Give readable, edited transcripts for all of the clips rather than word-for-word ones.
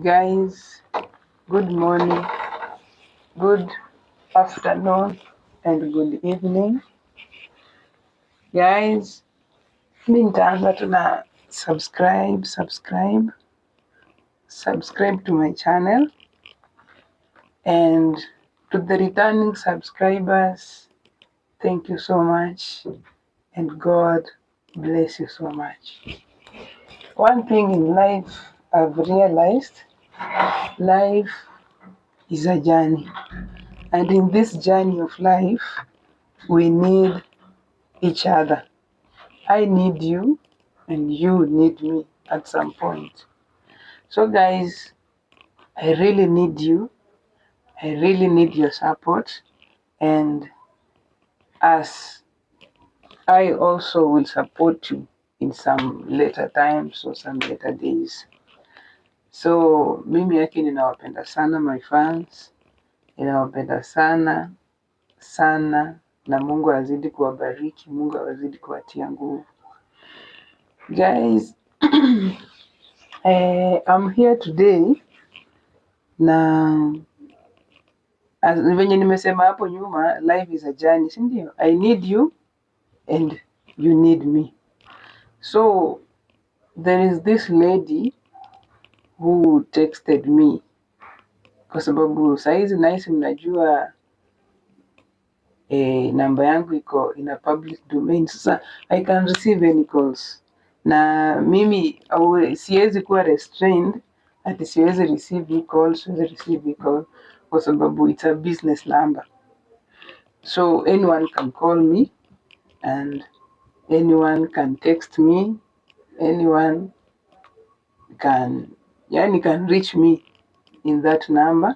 Guys, good morning, good afternoon, and good evening. Guys, mi nitaanza tu na subscribe, subscribe, subscribe to my channel, and to the returning subscribers, thank you so much, and God bless you so much. One thing in life I've realized, life is a journey, and in this journey of life, we need each other. I need you, and you need me at some point. So, guys, I really need you. I really need your support, and as I also will support you in some later times or some later days. So mimi yake ninawapenda sana my fans, ninawapenda sana sana, na Mungu azidi kuwabariki, Mungu azidi kuwatia nguvu. Guys, I'm here today na as venye nimesema hapo nyuma, life is a journey, si ndio? I need you and you need me. So there is this lady who texted me kwa sababu saizi nahisi mnajua namba yangu iko in a public domain. Sasa I can receive any calls, na mimi siwezi kuwa restrained ati siwezi receive hii call, siwezi receive hii call kwa sababu it's a business number. So anyone can call me and anyone can text me, anyone can, yani, can reach me in that number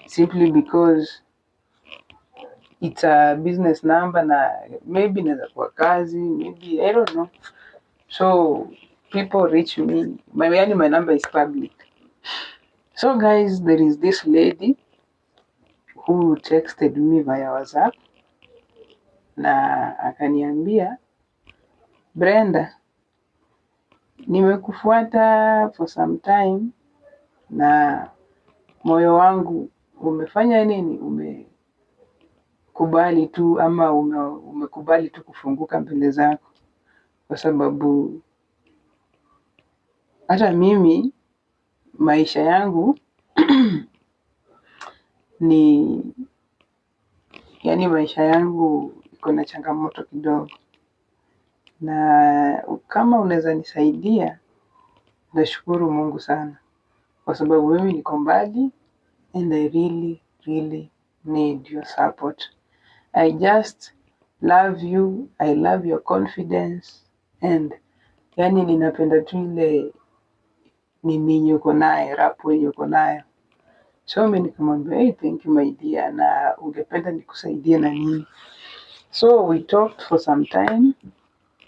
simply because it's a business number, na maybe inaweza kuwa kazi, maybe, I don't know. So people reach me, yani my number is public. So guys, there is this lady who texted me via WhatsApp na akaniambia, "Brenda, nimekufuata for some time na moyo wangu umefanya nini? Umekubali tu ama umekubali tu kufunguka mbele zako, kwa sababu hata mimi maisha yangu ni, yani, maisha yangu iko na changamoto kidogo, na kama unaweza nisaidia, nashukuru Mungu sana, kwa sababu mimi niko mbali and I really really need your support. I just love you, I love your confidence and yani ninapenda tu ile nini yenye uko nayo, rapport yenye uko nayo." So mimi nikamwambia, "Hey, thank you my dear, na ungependa nikusaidie na nini?" So we talked for some time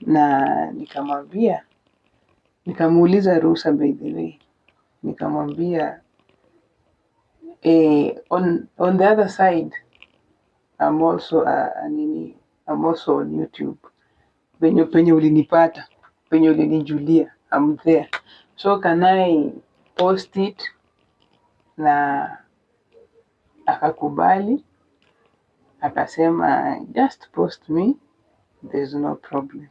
na nikamwambia, nikamuuliza ruhusa by the way, nikamwambia, on the other side I'm also nini, I'm also on YouTube. Penye ulinipata, penye ulinijulia, I'm there. So can I post it?" Na akakubali, akasema, "Just post me, there's no problem."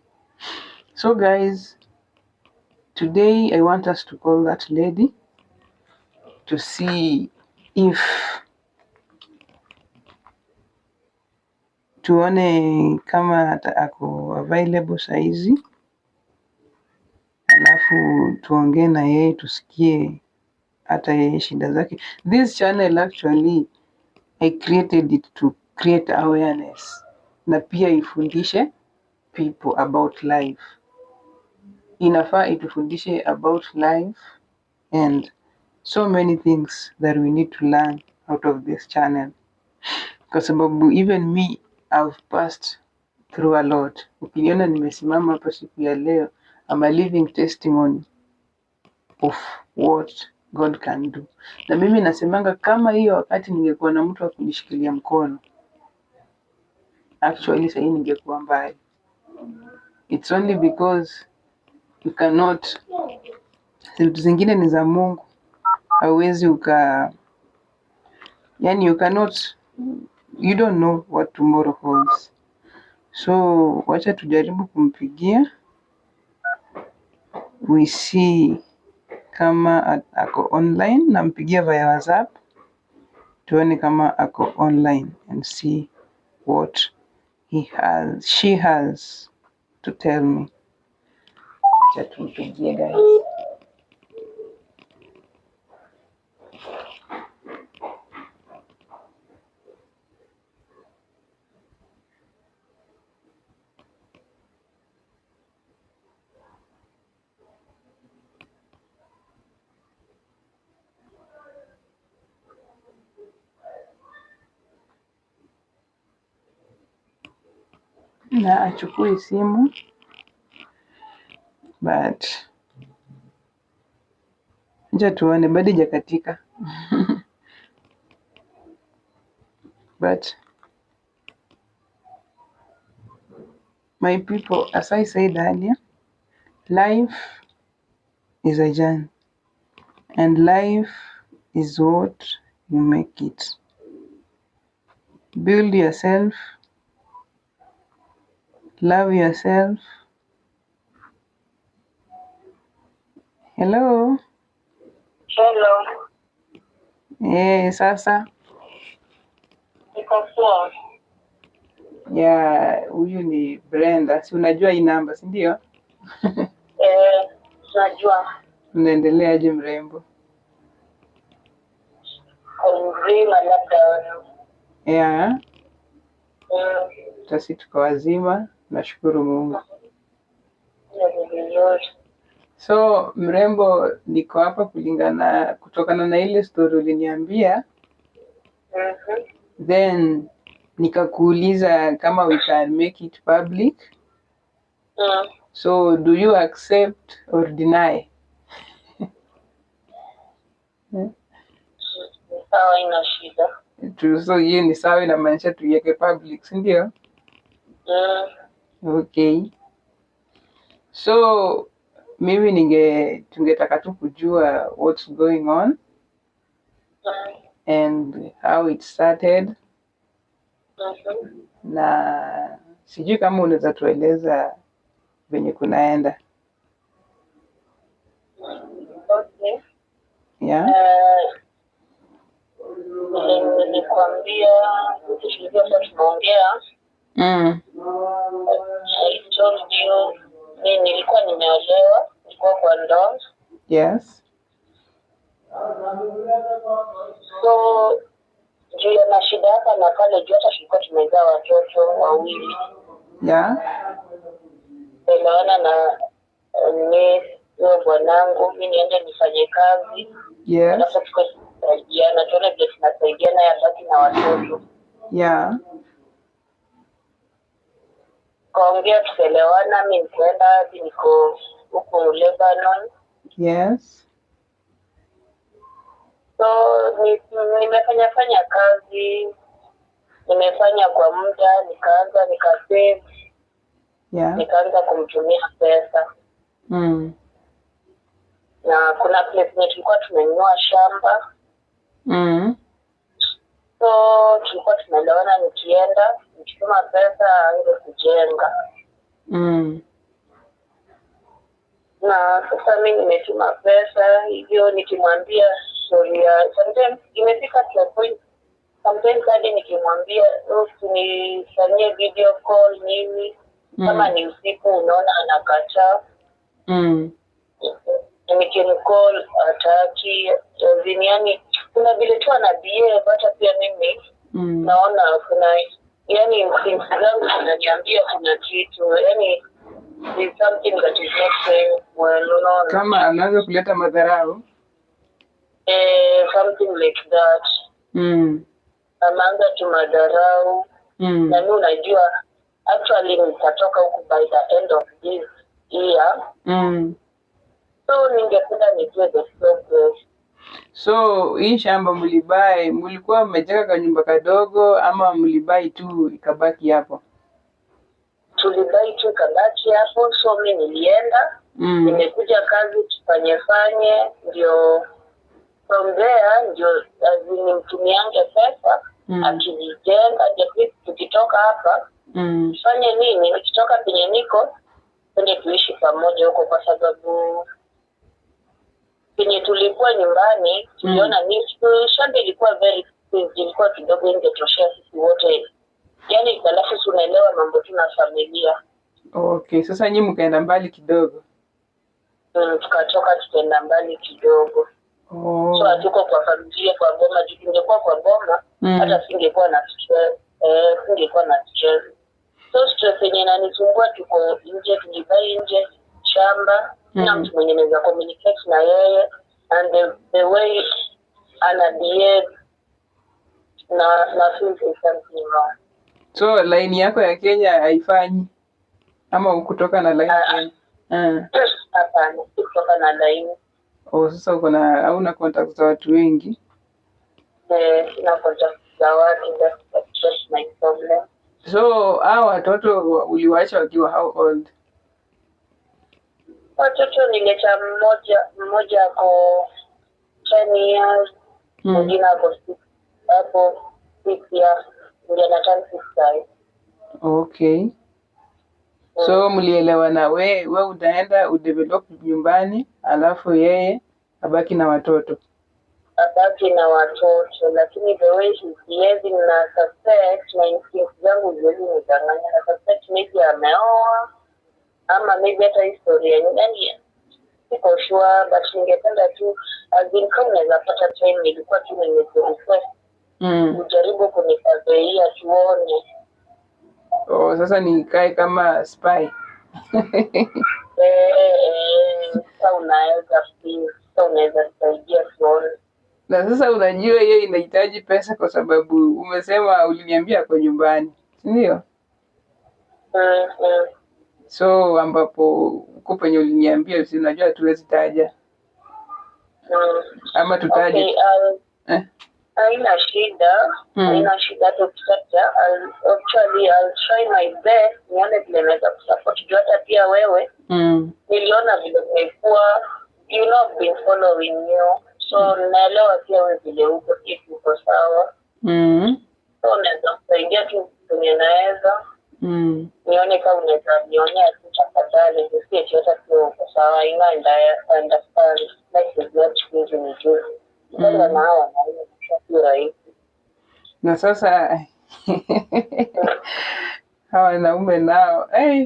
So guys, today I want us to call that lady to see if, tuone kama ako available saizi, alafu tuongee na yeye tusikie hata yeye shida zake. This channel, actually, I created it to create awareness na pia ifundishe people about life. Inafaa itufundishe about life and so many things that we need to learn out of this channel, kwa sababu even me, I've passed through a lot. Ukiniona nimesimama hapa siku ya leo, I'm a living testimony of what God can do. Na mimi nasemanga kama hiyo wakati ningekuwa na mtu wa kunishikilia mkono, actually sahii ningekuwa mbali. It's only because you cannot, vitu zingine ni za Mungu. Hauwezi uka, yani you cannot, you don't know what tomorrow holds. So wacha tujaribu kumpigia, we see kama ako online. Nampigia via WhatsApp tuone kama ako online and see what he has, she has to tell me. Acha tumpigie guys. Na achukue simu, but acha tuone, bado hajakatika. But my people, as I said earlier, life is a journey and life is what you make it. Build yourself, love yourself. Hello. Hello. Sasa Niko poa. Ya huyu ni Brenda, si unajua hii namba, si ndio? Eh, najua. Unaendelea aje mrembo? Mzima labda wewe. Yeah, sisi tuko wazima, nashukuru Mungu. Ni vizuri. So mrembo, niko hapa kulingana kutokana na ile story uliniambia, then nikakuuliza kama we can make it public. So do you accept or deny? Sawa, ina shida. So hiyo ni sawa, inamaanisha tuiweke public, si ndio? Okay. So mimi tungetaka tu kujua what's going on and how it started, na sijui kama unaweza tueleza venye kunaenda. Okay. Yeah? Nilikwambia tulikuwa tunaongea. I told you mi nilikuwa nimeolewa, nilikuwa kwa ndoa. Yes. So juu ya mashida hapa na pale, juu hata tulikuwa tumezaa watoto wawili. Elewana na mi huyo bwanangu, mi niende nifanye kazi. Alafu tukasaidiana, tuone vile tunasaidiana yabaki na watoto. Kaongea tukaelewana, mi nikaenda hadi niko huko Lebanon. So nimefanya fanya kazi, nimefanya kwa muda, nikaanza nikasave, nikaanza kumtumia pesa. Na kuna place yenye tulikuwa tumenunua shamba. So tulikuwa tunaelewana, nikienda nikituma pesa aanze kujenga. Na sasa mi nimetuma pesa hivyo, nikimwambia story ya sometimes imefika to a point, sometimes hadi nikimwambia usinifanyie video call nini, kama ni usiku unaona anakataa. Nikimcall hataki, yani kuna vile tu ana behave, hata pia mimi naona kuna, yani instincts zangu zinaniambia kuna kitu, yani there's something that is not going well, unaona. Kama anaanza kuleta madharau. Something like that. Ameanza tu madharau. Na mimi unajua actually nitatoka huku by the end of this year. So ningependa nijue the progress. So hii shamba mlibai, mlikuwa mmejenga kwa nyumba kadogo ama mlibai tu ikabaki hapo? Tulibai tu ikabaki hapo, so mi nilienda. Nimekuja kazi tufanye fanye, ndio From there ndio as in nimtumiange pesa akijijenga, at least tukitoka hapa tufanye nini, nikitoka penye niko twende tuishi pamoja huko, kwa sababu penye tulikuwa nyumbani tuliona ni shamba ilikuwa very, ilikuwa kidogo, ingetoshea sisi wote yani. Alafu si unaelewa mambo tu na familia. Okay, sasa nyinyi mkaenda mbali kidogo. Tukatoka tukaenda mbali kidogo. So hatuko kwa familia kwa boma, juu tungekuwa kwa boma hata singekuwa na stress, singekuwa na stress. So stress yenye inanisumbua, tuko nje, tulibuy nje shamba, sina mtu mwenye naweza communicate na yeye, and the way ana behave na feel there's something wrong. So line yako ya Kenya haifanyi ama ukutoka na line Ah, Kenya? Ah. Hapana, si kutoka na laini. Oh, sasa uko na hauna contact za watu wengi. Eh, sina contact za watu, that's just my problem. So hao watoto uliwaacha wakiwa how old? Watoto nileta mmoja, mmoja ako 10 years, mwingine ako 6, hapo 6 years, ndio ana turn 6 sahi. Okay. So mlielewana, we utaenda udevelop nyumbani, alafu yeye abaki na watoto. Abaki na watoto, lakini the way he's behaving na suspect, na instinct zangu ziwezi nidanganya, na suspect maybe ameoa ama maybe hata historia, yani siko sure, but ningependa tu, as in kama unaweza pata time, nilikuwa tu nimekurequest ujaribu kunisurveyia tuone. Oh, sasa nikae kama spy. Sasa unaweza, please, sasa unaweza saidia tuone. Na sasa unajua hiyo inahitaji pesa kwa sababu umesema uliniambia ako nyumbani, si ndio? Mm. So ambapo uko penye uliniambia, si unajua hatuwezi taja ama tutaje? Okay, Eh? haina shida. Haina shida hata ukitaja. Actually I'll try my best nione vile naweza kusupport, juu hata pia wewe niliona vile umekuwa, I've been following you, so naelewa pia wewe vile uko, if uko sawa. So unaweza kusaidia tu kwenye naweza nione kama unaweza nionea tu tafadhali, nisikie eti hata pia uko sawa. I know and I understand life is not easy, ni juu kwanza na hawa wanaume si rahisi. Na sasa hawa wanaume nao, hey.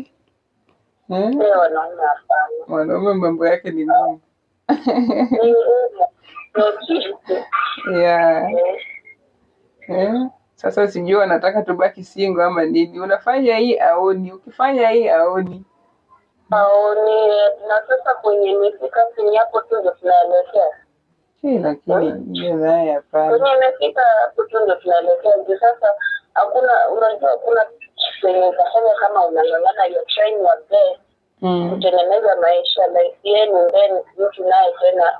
Eh? Pia wanaume hapana. Mwanaume mambo yake ni ngumu. Ni ngumu. Not easy. Eh? Sasa sijui wanataka tubaki single ama nini. Unafanya hii aoni, ukifanya hii aoni. Aoni, na sasa kwenye imefika sini hapo tu ndio tunaelekea. Eh, lakini hiyo naye hapana. Kwenye imefika hapo tu ndio tunaelekea. Ndio sasa hakuna, unajua hakuna kwenye utafanya kama unang'ang'ana, you're trying your best kutengeneza maisha, life yenu, then mtu naye tena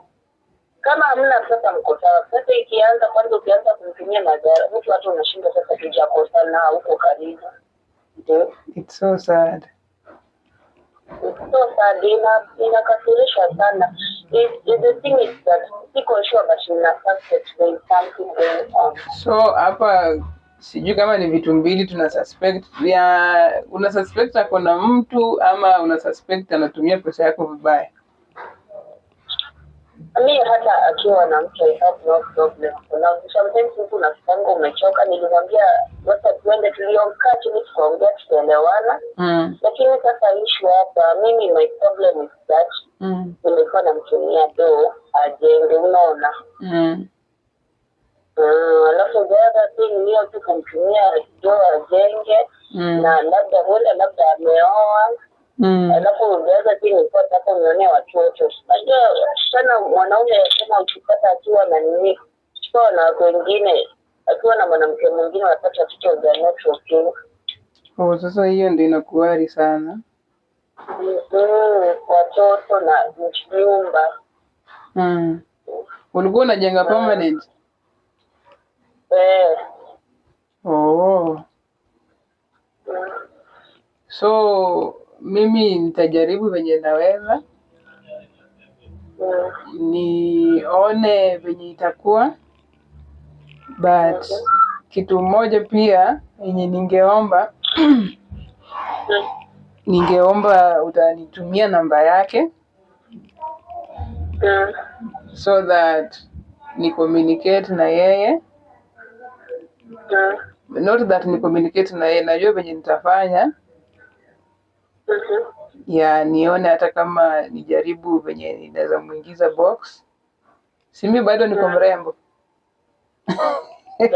kama hamna pesa mko sawa. Pesa ikianza kwanza, ukianza kumtumia madhara mtu, hata unashinda sasa, tujakosana, huko karibu. It's so sad. It's so sad, inakasirisha sana. The thing is that siko sure, but nina suspect there is something going on. So hapa sijui kama ni vitu mbili tuna suspect ya una suspect ako na mtu ama una suspect anatumia pesa yako vibaya. Mi hata akiwa na mtu I have no problem. Kuna sometimes mtu unafikanga umechoka, nilimwambia wacha tuende, tuliokaa chini tukaongea tukaelewana. Lakini sasa issue hapa, mimi my problem is that nimekuwa namtumia do ajenge, unaona? Alafu the other thing ni hiyo tu kumtumia do ajenge na labda huenda labda ameoa. Alafu the other thing ilikuwa nataka unionee watoto. Unajua sana mwanaume tena ukipata akiwa na nini, akiwa na watu wengine, akiwa na mwanamke mwingine wanapata watoto, they are not okay. Oh, sasa hiyo ndio inakuworry sana. Watoto na nyumba. Ulikuwa unajenga permanent? Eh. Oh. So mimi nitajaribu venye naweza. Nione venye itakuwa, but kitu moja pia yenye ningeomba, ningeomba utanitumia namba yake so that ni communicate na yeye. Not that ni communicate na yeye, najua venye nitafanya ya nione hata kama nijaribu venye ninaweza muingiza box. Si mi bado niko mrembo. Ni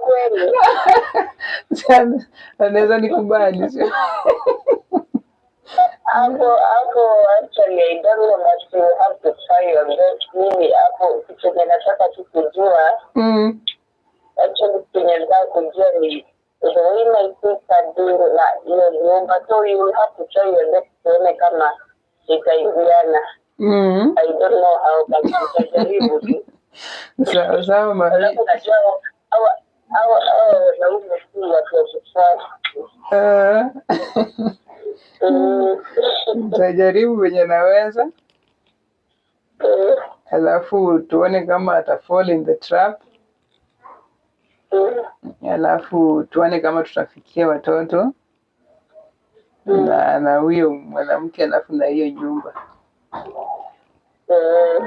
kweli. Sana, anaweza nikubali, sio? Hapo hapo actually I don't know, but you have to try your best. Mimi hapo kitu chenye nataka tu kujua, actually kitu chenye nataka kujua ni the way my sister do na hiyo nyumba, so you will have to try your best tuone kama itaingiana. I don't know how, but tutajaribu tu. Sawa sawa, mami. Alafu unajua hawa wanaume si watu wa kutrust. Nitajaribu venye naweza, alafu tuone kama ata fall in the trap, alafu tuone kama tutafikia watoto na huyo mwanamke, alafu na hiyo nyumba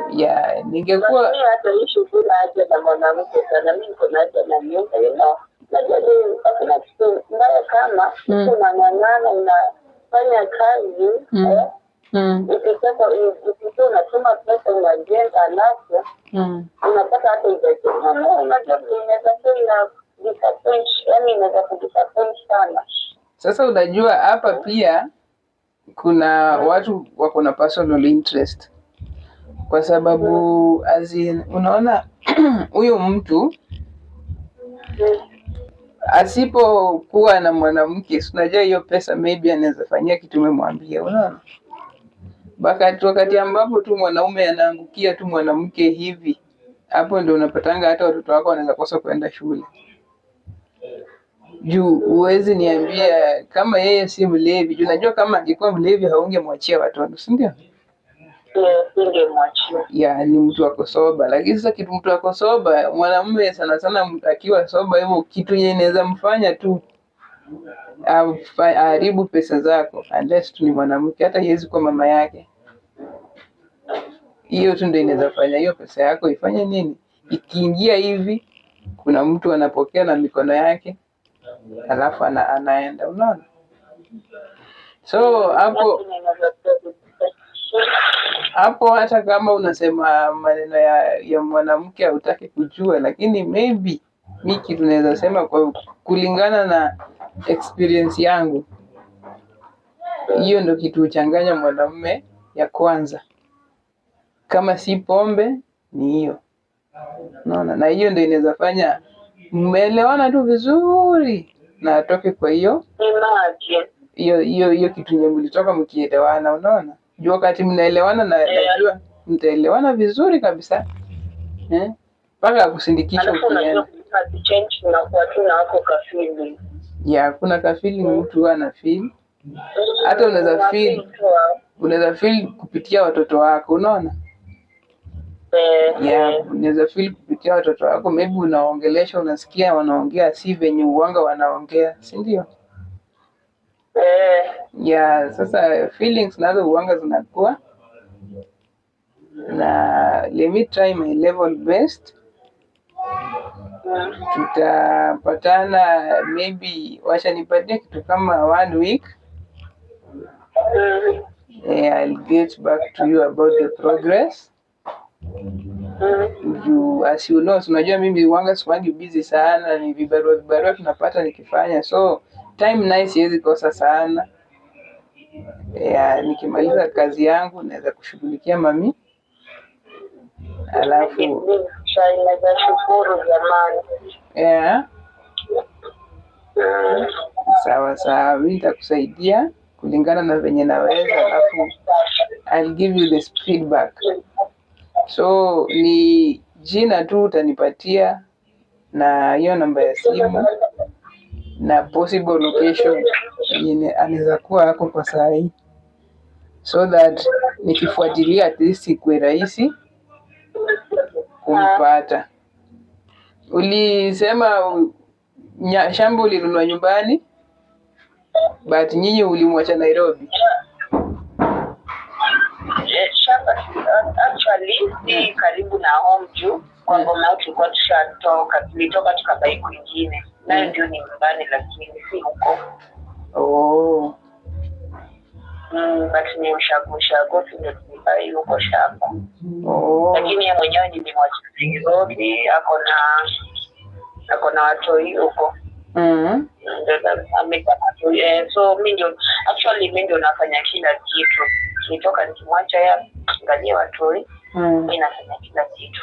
ya ningekuwa. Mimi hata issue sina haja na mwanamke sana, mi niko na haja na nyumba. Najua ni hakuna kitu mbaya kama unang'ang'ana, unafanya kazi, eh, ukitaka ukiwa unatuma pesa unajenga, alafu unapata hata ijajenga. No, unajua inaweza kuwa ina disappoint, yani inaweza kudisappoint sana. Sasa unajua hapa pia kuna watu wako na personal interest, kwa sababu as in, unaona huyu mtu asipokuwa na mwanamke, si unajua hiyo pesa maybe anaweza fanyia kitu umemwambia, unaona? Wakati ambapo tu mwanaume anaangukia tu mwanamke hivi, hapo ndio unapatanga hata watoto wako wanaweza kosa kuenda shule. Juu huwezi niambia kama yeye si mlevi, juu najua kama angekuwa mlevi haungemwachia watoto, si ndio? Yes, singemwachia. Ya, ni mtu ako sober, lakini sasa kitu mtu ako sober, mwanamume sana sana akiwa sober hivyo, kitu yenye inaweza mfanya tu aharibu pesa zako, unless tu ni mwanamke, hata iwezi kuwa mama yake. Hiyo tu ndio inaweza fanya hiyo pesa yako ifanye nini, ikiingia hivi, kuna mtu anapokea na mikono yake, alafu anaenda, unaona? So hapo Lakini inaweza kuwa hapo hata kama unasema maneno ya mwanamke hautaki kujua, lakini maybe mi kitu naweza sema kwa kulingana na experience yangu, hiyo ndo kitu huchanganya mwanamume ya kwanza. Kama si pombe ni hiyo, unaona? Na hiyo ndo inaweza fanya mmeelewana tu vizuri na atoke kwa hiyo Imagine. hiyo kitu yenye mlitoka mkielewana, unaona? Juu wakati mnaelewana na najua mtaelewana vizuri kabisa, eh? Mpaka akusindikisha Alafu unajua ukienda. kuchange unakuwa tu na wako ka feeling. Ya, kuna ka feeling mtu huwa ana feel. Hata unaweza feel, unaweza feel kupitia watoto wako, unaona? Yeah, unaweza feel kupitia watoto wako, maybe unaongelesha, unasikia wanaongea si venye uwanga wanaongea, si ndio? Eh. Yeah, sasa feelings nazo uwanga zinakuwa na let me try my level best. Tutapatana maybe, wacha nipatie kitu kama one week. I'll get back to you about the progress. Juu as you know, si unajua mimi wanga sikuangi busy sana, ni vibarua vibarua tunapata nikifanya, so time naye siwezi kosa sana. Yeah, nikimaliza kazi yangu naweza kushughulikia mami, alafu Naweza shukuru jamani. Yeah, sawa sawa, mi nitakusaidia kulingana na venye naweza, alafu I'll give you this feedback. So ni jina tu utanipatia na hiyo namba ya simu na possible location yenye anaweza kuwa ako kwa saa hii. So that nikifuatilia at least ikuwe rahisi kumpata. Ulisema shamba ulinunua nyumbani, but nyinyi ulimwacha Nairobi. Eh, shamba actually si karibu na home juu kwa boma yetu tulikuwa tushatoka, tulitoka tukabuy kwingine nayo ndio ni nyumbani, lakini si huko. Oh. But ni ushago ushago tu ndio tulibuy huko shamba. Oh. Lakini yeye mwenyewe nilimwacha Nairobi, ako na watoi huko. Ndio amekuwa watoi. Eh, so mi ndio actually mi ndio nafanya kila kitu. Nitoka nikimwacha yeye angalie watoi, mi nafanya kila kitu.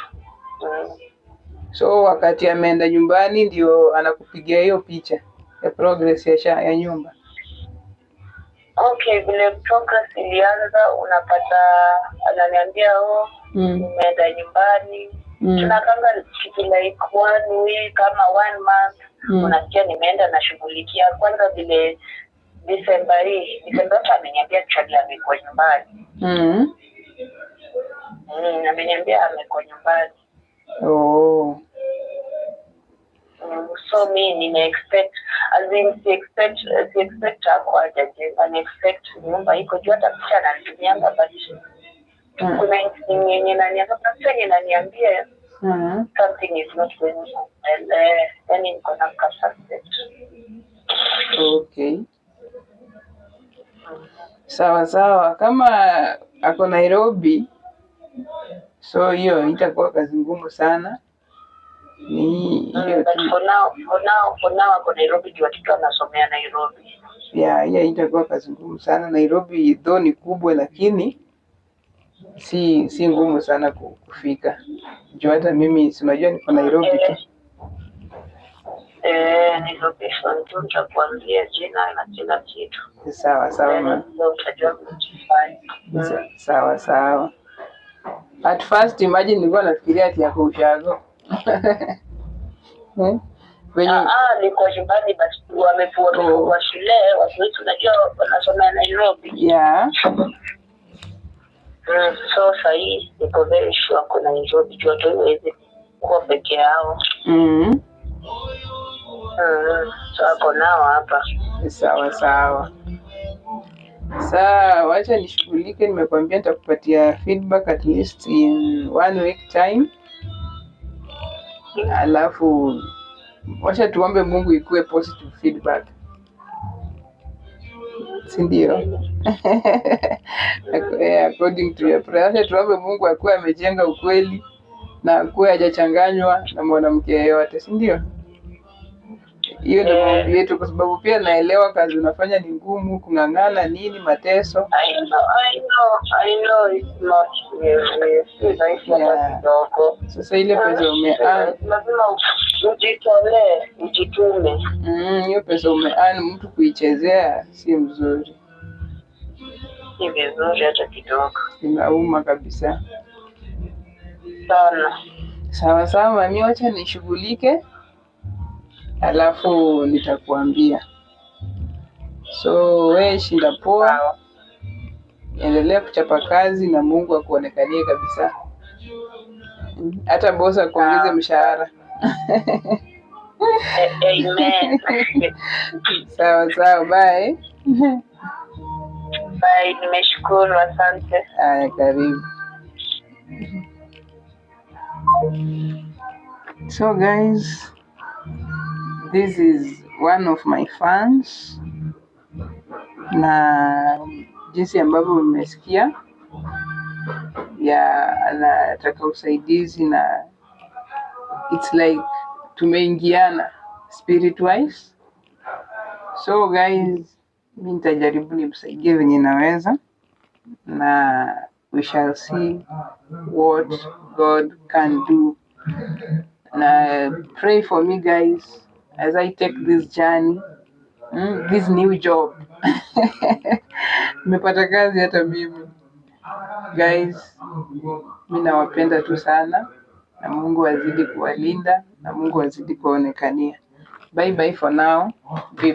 So wakati ameenda nyumbani ndio anakupigia hiyo picha ya progress ya nyumba. Okay, vile progress ilianza, unapata ananiambia, "Oh, nimeenda nyumbani." Tunakanga kitu like one week kama one month. Unasikia nimeenda nashughulikia kwanza. Vile December hii, December yote ameniambia actually amekuwa nyumbani. Ameniambia amekuwa nyumbani. Oh. So mi nime expect, as in si expect ako hajajenga, ni expect nyumba iko juu, hata picha ananitumianga, but kuna yenye naniambia, kuna picha yenye naniambia something is not going on well. Eh, yani niko na ka suspect. Okay. Sawa sawa, kama ako Nairobi, so hiyo itakuwa kazi ngumu sana. Ni hiyo But tu. for now ako Nairobi juu watoto wanasomea Nairobi. Yeah, hiyo itakuwa kazi ngumu sana. Nairobi though ni kubwa, lakini si ngumu sana kufika. Juu hata mimi si unajua niko Nairobi tu. Eh, ni location tu, nitakuambia jina na kila kitu. Sawa sawa, ma. Ndio utajua kujifanya. Sawa sawa. At first imagine nilikuwa nafikiria ati yako ushago. Eh? Venye Ah, ah, niko nyumbani but wamefungua shule, watu wetu unajua wanasomea Nairobi. So sahii niko very sure ako Nairobi juu watu hawezi kuwa peke yao. So ako nao hapa. Sawa sawa. Saa wacha nishughulike, nimekwambia nitakupatia feedback at least in one week time. Alafu wacha tuombe Mungu ikuwe positive feedback, si ndio? Eh, according to your prayer. Wacha tuombe Mungu akuwe amejenga ukweli na akuwe hajachanganywa na mwanamke yeyote, si ndio? Hiyo ndio maombi yetu, kwa sababu pia naelewa kazi unafanya ni ngumu, kung'ang'ana nini, mateso. I know, I know, I know it's not si rahisi hata kidogo. Sasa ile pesa ume earn, Lazima ujitolee, ujitume. Hiyo pesa ume earn, mtu kuichezea si mzuri, Si vizuri hata kidogo. Inauma kabisa. Sana. Sawa sawa, mami, wacha nishughulike, alafu nitakuambia. So we shinda poa, Sawa. Endelea kuchapa kazi na Mungu akuonekanie kabisa, hata bosi akuongeze Sawa. Mshahara. Amen. Sawa sawa, bye. Bye, nimeshukuru, asante. Haya, karibu. So guys, this is one of my fans, na jinsi ambavyo mmesikia ya anataka usaidizi na it's like tumeingiana spirit wise. So guys, mi nitajaribu nimsaidie venye naweza na we shall see what God can do. Na pray for me guys as I take this journey, this new job. Nimepata kazi hata mimi. Guys, mi nawapenda tu sana na Mungu azidi kuwalinda na Mungu azidi kuwaonekania. Bye bye for now. Be